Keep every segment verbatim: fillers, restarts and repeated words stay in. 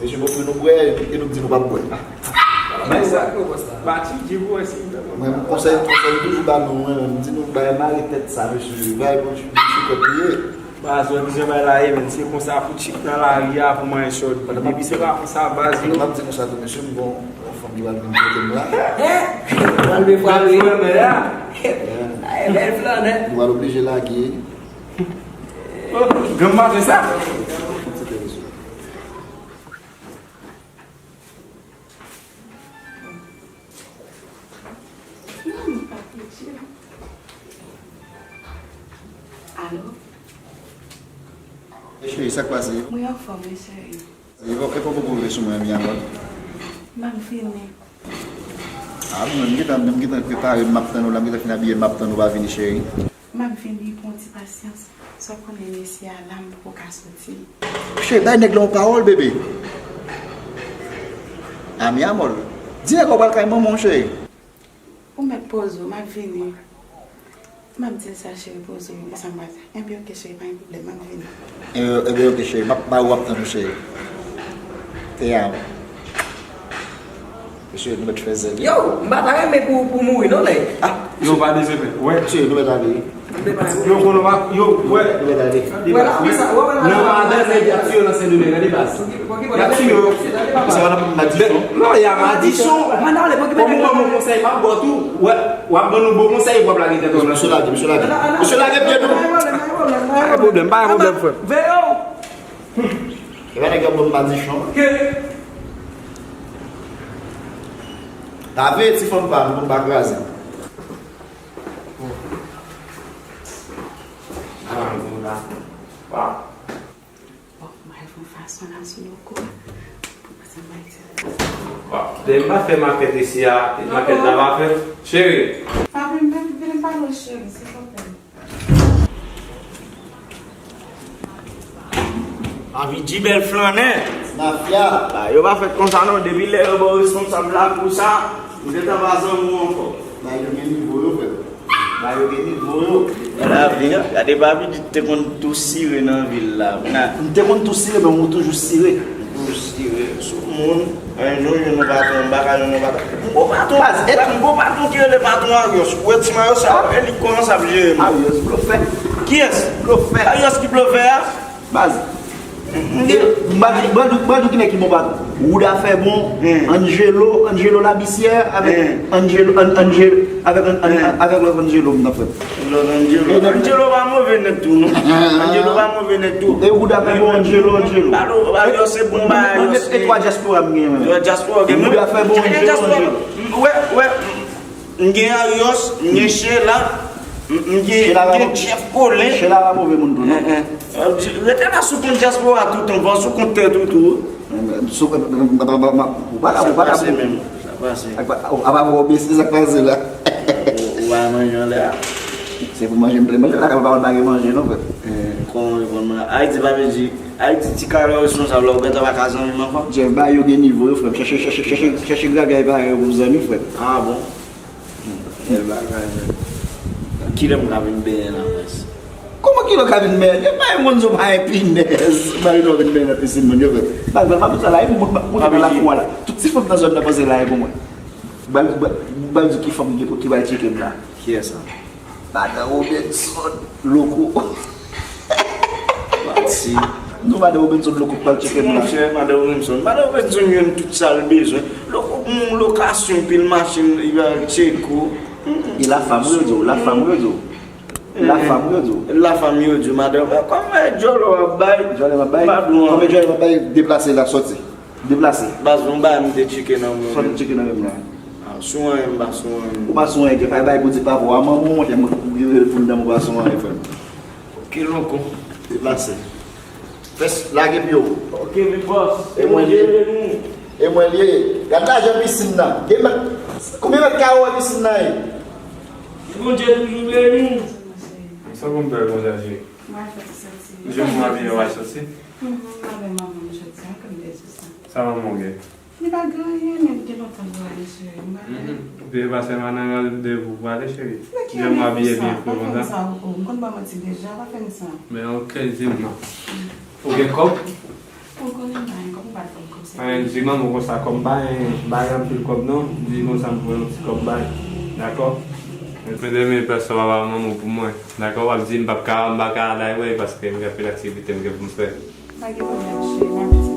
Mesye, bon, pou nou bwè, e nou di nou p ap bwè. Men sa, pati di pou wè si. Mwen, konsèy, konsèy toujou ba nou, mwen, mwen di nou, bay mare tèt sa, mesye, bay bon, ti, ti kòt li ye. Baz, wè, bizwen bay la ye, men, se konsa pou tchik nan lari a, pou manyen chòd. Depi se pa konsa, baz, yo. M ap di nou sa tou, mesye, m gon yon fanm ki pral vin kote m la. Pral vin frape. Bèl flannè. Nou pral oblije lage. Oh, granm maten sa. Alo? Cheri, sa k pase? Mwen anfòm, wi, cheri. E pou, e pou, pou, pou sou mwen, mi amor. M ap vini. A, mwen, m gentan, m gentan prepare, m ap tann ou la, m gentan fin abiye, m ap tann ou pa vini, cheri. M ap vini, pran ti pasyans. Sa w konnen mesye a la, m poko ka soti. Cheri, bay nèg la yon pawòl, bebe. A, mi amor. Di nèg la w pral kay manman w, cheri. Ou mèt poze w, m ap vini. M ap di l sa, cheri, poze w, e sa m pral fè. Enben, oke, cheri, pa gen pwoblèm, m ap vini. Enben, enben, oke, cheri, m ap, m ap tann ou, cheri. Te amo. Mesye, nou mèt fè zèl. Yo, m pa ta renmen pou, pou mouri, non, nèg. Ah, yo, pa dezespere. Wè. Mesye, nou mèt ale. Yo, konnen pa, yo, wè. Nou mèt ale. Wè la, wè sa, wè, wè la. Non, madan, nèg y ap tiye yo nan Sendomeng, gade baz. Y ap tiye yo. Sa va nan madichon. Non, y a madichon. Kòm ou ban mwen konsèy, m ap ba w tou. Wè, w ap ban nou bon konsèy, w ap lage tèt ou nan. Mesye lage, mesye lage. Mesye lage pye nou. Pa gen pwoblèm, pa gen pwoblèm, frè. Veye w. E pa nèg yo ban m madichon. Lave ti fanm pa nou, pou n pa kraze. Bon, m al fè yon fason la sou loko a. Pou pa sanble ti. Bon, depi m pa fè makèt isi a, makèt la pa fèt. Cheri. Papi, m vin, vin pale w cheri, silvouplè. Anvi di bèl flannè. Mafya. Bagay yo pa fèt konsa non, depi lè yo ba w responsab lakou sa, ou gentan pa zanmi w ankò. Bagay yo gen nivo yo, frè. Bagay yo gen nivo yo. Gade avi, gade papi di te konn tou sire nan vil la. M te konn tou sire, men ou toujou sire. Ou toujou sire. Sou moun. Ann jwenn yon patwon, m pa ka jwenn yon patwon. M gon patwon, baz, e m gon patwon ki rele patwon Arios. Ou wè ti mayo sa, e li k kòmanse ap jere m. Arios blofè. Kiyès? Blofè. Arios ki blofè a? Baz. E, m pa di, m pa di, m pa di ki nèg ki bon patwon. Wouda fè bon, Angelo, Angelo Labisyè, avèk Angelo, An-, Angelo, avèk An-, An-, avèk lòt Angelo, m nan frè. Lòt Angelo. Angelo pa move nèt tou, non. Angelo pa move nèt tou. E Wouda fè bon Angelo, Angelo. Ba yo, ba yo, se bon, ba yo, e twa dyaspora m genyen menm. Yo, dyaspora, gen Wouda fè bon Angelo, Angelo. Wè, wè. M gen Arios, m gen Sheila, m, m gen, m gen Jeff Colin. Sheila pa move moun tou, non. Rete la sou kont dyaspora toutan, van sou kont tèt ou tou. Sou, ou pa ka, ou pa ka. Sa pase menm. Sa pase. Apa, apa, ou bese sa k pase la. Ou, ou pa manje anlè a. Se pou manje, m te manje la, kaba pa gen manje, non, frè. Kòman reponn mwen? Ayiti pa vle di, Ayiti ti kare responsab la, ou gentan pa ka zanmi m ankò? Jeff, ba yo gen nivo, yo, frè. Chèche, chèche, chèche, chèche gragay parèy ou pou zanmi, frè. Ah bon? Bèl bagay, men. Kilè m ka vin benyen nan pès? Kòman kilè w ka vin benyen? Yo pa yon moun, yo pa yon pinèz. Ba yo vin benyen nan pisin moun, yo, frè. Ba, ba, ba, tout sa la, e pou moun, moun nan lakou a la. Tout ti fanm nan zòn nan panse la, e pou mwen. Ba, ba, ba, di ki fanm ki, ki bay tcheke m la. Kiyès sa? Madan Robenson, loko. Pati. Nou madan Robenson loko pral tcheke m la. Monchè, madan Robenson. Madan Robenson jwenn tout sa l bezwen. Loko, yon lokasyon, pil machin, li va tcheke w. E la fam, wi, yo di w, la fam, wi, yo di w. La fam, wi, yo di w. La fam, yo di w, madan. Kòman e djòlè w ap bay? Djòlè m ap bay? Kòman e djòlè m ap bay? Deplase la, sòti. Deplase. Baz, yon bagay m te tcheke nan men w. Sa w te tcheke nan men m la? Ah, sou anyen, m pa sou anyen. Ou pa sou anyen, Jeff, pa bay Bondye pavwa a manman w, monchè, m rive pou l nan, ou pa sou anyen, frè m. Ki loko? Deplase. Fè s-, lage pye w. Ok, big boss. E mwen li ye. E mwen li ye. Gad lajan pisin nan. Gen mèt, konbyen mèt kare w wè pisin nan ye? Bondye toujou beni w. Sa pou m fè konsa, cheri? Mwen fè ti soti. Jan m abiye, w al soti? Mhm, m avè manman m jodi a, kòm te di sa. Sa manman w gen? Li pa gen anyen, men li gen lontan l ale, cheri. M pa konnen. Mhm. Ou te pase m nan randevou pou ale, cheri? Men ki randevou sa? Pa fè m sa, Rocco. M konn ba w manti deja, pa fè m sa. Men ok, di m non. Mm. Ou Gen kòb? Ou konnen m pa gen kòb, ou pa t ban m kòb, se... Anyen, di manman w konsa, kòm m pa gen, m pa gen anpil kòb non, di konsa m pran yon ti kòb bay. Dakò? Men demen pèsòn pa ba manman w pou mwen. Dakò? W ap di m p ap ka, m pa ka al aywè paske m gen anpil aktivite m gen pou m fè. Pa gen pwoblèm, cheri, m ap di sa.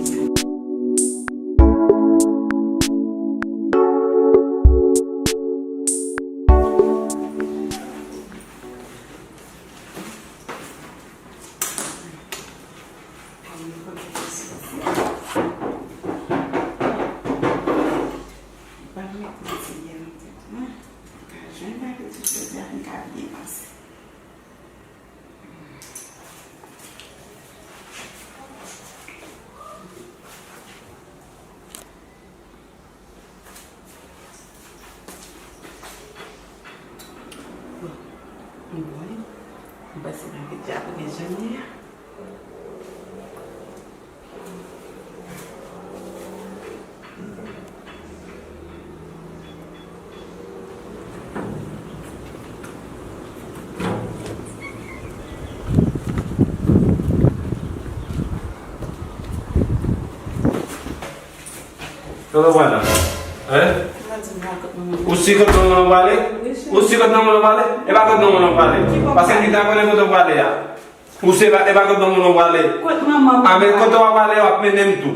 Ban m met ti yè nan tèt mwen. M ka jwenn bagay ti jodi a, m ka byen pase. Bon, m bwè. M pase nan vit la pou gen jan ye a. Kote w prale la? Hein? Ou si kote manman w prale? Ou si kote manman w prale? E pa kote manman w prale. Paske m gentan konnen kote w prale a. Ou se pa, e pa kote manman w prale. Kote manman m prale? A, men kote w ap prale, w ap mennen m tou.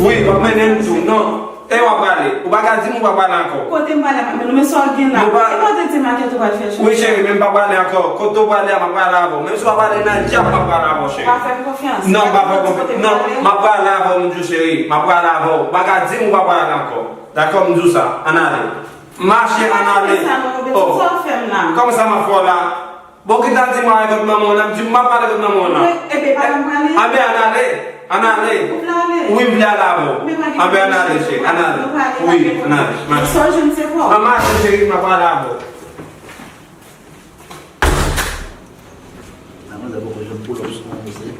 Wi, w ap mennen m tou. Non. E w ap prale. Ou pa ka di m ou pa prale ankò. Kote m prale, m ap mennen w, men sa w gen la. E pa w te di m a kèt ou pral fè chanje. Wi, cheri, men m pa prale ankò. Kote w prale a, m ap prale avè w. Menm si w ap prale nan dyab, m ap prale avè w, cheri. Pa fè m konfyans. Non, m pa fè w konfyans. Non, m ap prale avè w, m di w, cheri. M ap prale avè w. M pa ka di m ou pa prale ankò. Dakò, m di w sa. Ann ale. Mache, ann ale. Oh. Kòman sa m ap fè w la? Bon, ki ta di m ale kot manman w la, m di m pa prale kot manman w la. Wi, ebyen, pa la m prale. Anben, ann ale, ann ale. Ou vle ale? Wi, m vle ale avè w. Anben, ann ale, cheri, ann ale. Wi, ann ale. Mache. Sa w jwenn se pa w. Ann mache, cheri, m ap prale avè w. Manzè poko janm pull up sou mwen, mesye.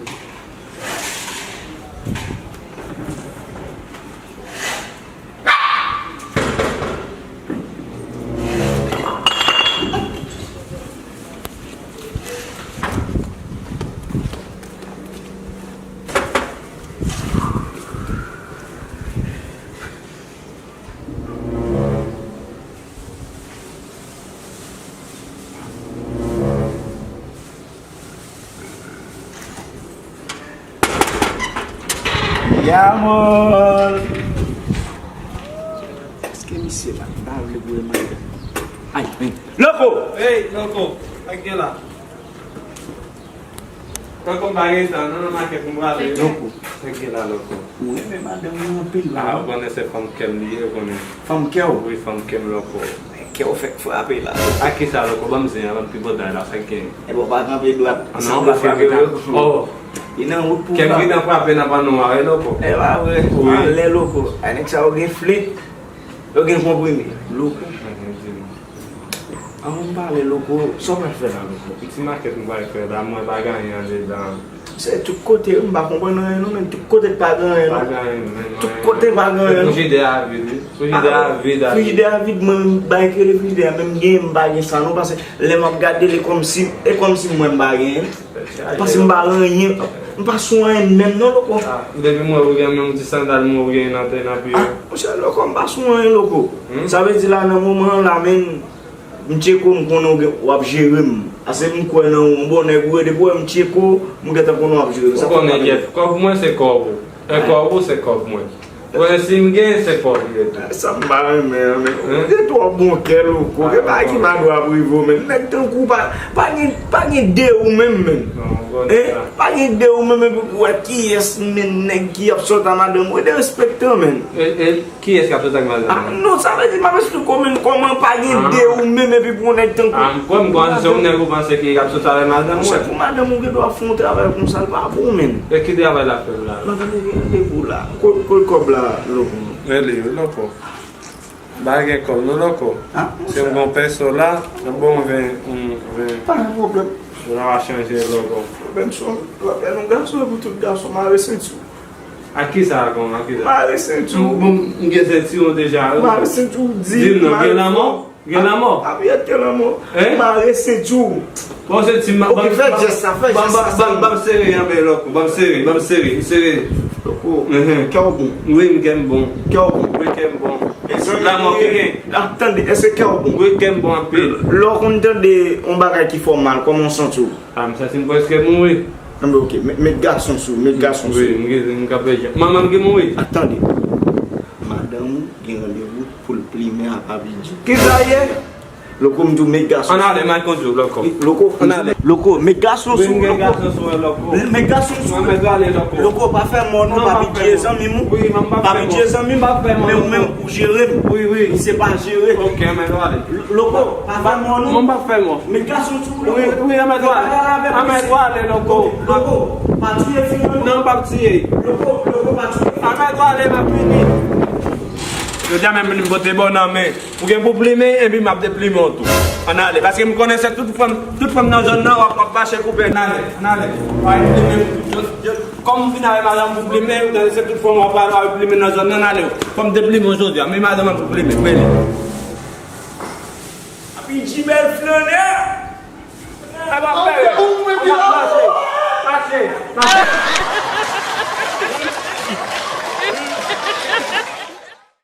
Yamol! Èske misye pa, pa vle pou wè madanm? Ay, men. Loko! Hey, Loko! Sa k gen la? Loko, m pa gen tan non, nan makèt m prale. Loko. Sa k gen la, Loko? Ou renmen madanm ou anpil la. A, ou konnen se fanm kè m li ye, ou konnen. Fanm kè w? Wi, fanm kè m, Loko. Men kè w fèk frape la. A kisa, Loko? Ban m zen an, ban m tripotay la, sa k gen? Enben w pa kanpe dwat. A non, san pa frape, Loko. Oh. Li nan wout pou w frape. Kè m gentan frape nan panno a, wi, Loko. E pa vre. Wi. Anlè, Loko. A, nèg sa yo gen flit. Yo gen konprime. Loko. Ann pale, Loko. Sa w pral fè la, Loko? Ti makèt m pral fè la, mwen pa gen anyen andedan. Se tout kote, m pa konprann anyen non, men tout kote pa gen anyen non. Pa gen anyen, men. Tout kote pa gen anyen non. Frijidè a vid, wi. Frijidè a vid, a. Frijidè a vid, mwen, m bay kredi frijidè a, men m gen, m pa gen sa non, paske lè m ap gade, li kòmsi, e kòmsi mwen m pa gen. Paske m pa gen anyen, m pa sou anyen menm non, Loko. A, depi m wè ou gen menm ti sandal m wè ou gen nan tè, nan pye. A, monchè, Loko, m pa sou anyen, Loko. Sa vle di la, nan moman an la, men, m tcheke w, m konnen w gen, w ap jere m. Ase m kwè nan ou, bon nèg ou ye, depi w wè m tcheke w, m gentan konnen w ap jere m. Ou konnen, Jeff, kòb mwen se kòb ou. E kòb ou se kòb mwen. Wè, si m gen, se kòb li ye tou. Sa m pa renmen an, men. Ou gen twò bon kè, Loko. Gen bagay ki pa dwe ap rive w, men. Nèg tankou w pa, pa gen, pa gen de ou menm, men. Non, m konnen sa. Pa gen de ou menm, epi pou wè kiyès, men, nèg ki ap sòt a madanm ou, e derespektan, men. E, e, kiyès k ap sòt ak madanm ou? A, non, sa vle di, m ap esplike w, men, kòman pa gen de ou menm, epi pou yon nèg tankou... A, m kwè, m kwè se yon nèg ou panse ki ap sòt avèk madanm ou. Monchè, pou madanm ou gen dwa fè yon travay konsa, l pa pou ou, men. E ki travay l ap fè la? Mwen tande gen randevou la. Kot, kot kòb la, Loko? Rele yo, Loko. M pa gen kòb non, Loko. A, monchè. Si m gon pèso la, m bon ven, ven. Pa gen pwoblèm. Ou nan va chanje, Loko. Pwoblèm se yon, pwoblèm yon gason, pou tout gason, mare senti w. A kisa, kon, a kisa? Mare senti w. M, m, m gen senti w deja, wi. Mare senti w, di m non, gen lanmò? Gen lanmò? Ap yèt gen lanmò. Hein? Mare senti w. Bon, se ti ma- Ok, ban- fè ban- jès sa, fè ban- jès ban- sa, ban- sèlman. Ban m sere anpè, lòko. Ban m sere, ban m sere, m sere. Lòko, Mhm. Kè w bon? Wi, m kè m bon. Kè w bon? Wi, kè m bon. Mezanmi, lanmò ki gen? Ap tande, èske kè w bon? Wi, kè m bon anpil. Lè w konn tande yon bagay ki fè w mal, kòman w santi w? Ah, m santi m prèske mouri. Anben, ok, met, met gason sou, met gason sou. Wi, m gen, m ka fè jan. Manman m ki mouri. Ap tande. Madanm ou gen randevou pou l plimen a Papi G. Kisa ye? Lòko, m di w met gason sou. Ann ale, m al kondui w, lòko. Lòko, ann ale. Lòko, met gason sou, lòko. Wi, m gen gason sou, lòko. Met gason sou. Mwen mèt ale, lòko. Lòko, pa fè mò non, Papi G zanmi m. Wi, mwen pa fè mò. Papi G zanmi m. Pa fè mò. Men ou menm ou jere m. Wi, wi. Se pa jere. Ok, mèt ale. Lòko, pa fè mò non. Mwen pa fè mò. Met gason sou, lòko. Wi, wi, anmèt ale. Anmèt ale, lòko. Lòko, pa tiye fi non. Non, m p ap tiye. Lòko, lòko, pa tiye. Anmèt ale, m ap vini. Jodi a menm m pote bò nan men. Ou gen pou plimen, epi m ap deplimen w tou. Ann ale, paske m konnen se tout fanm, tout fanm nan zòn nan, w ap, w ap mache koupe. Ann ale, ann ale. W ap deplimen m tou. Kòm m vin avè madanm pou plimen, ou tande se tout fanm w ap, w ap deplimen nan zòn nan, ann ale. Fò m deplimen w jodi a, men madanm an pou plimen, men li. Papi G bèl flannè. Ay, w ap fè, w ap mache, mache, mache.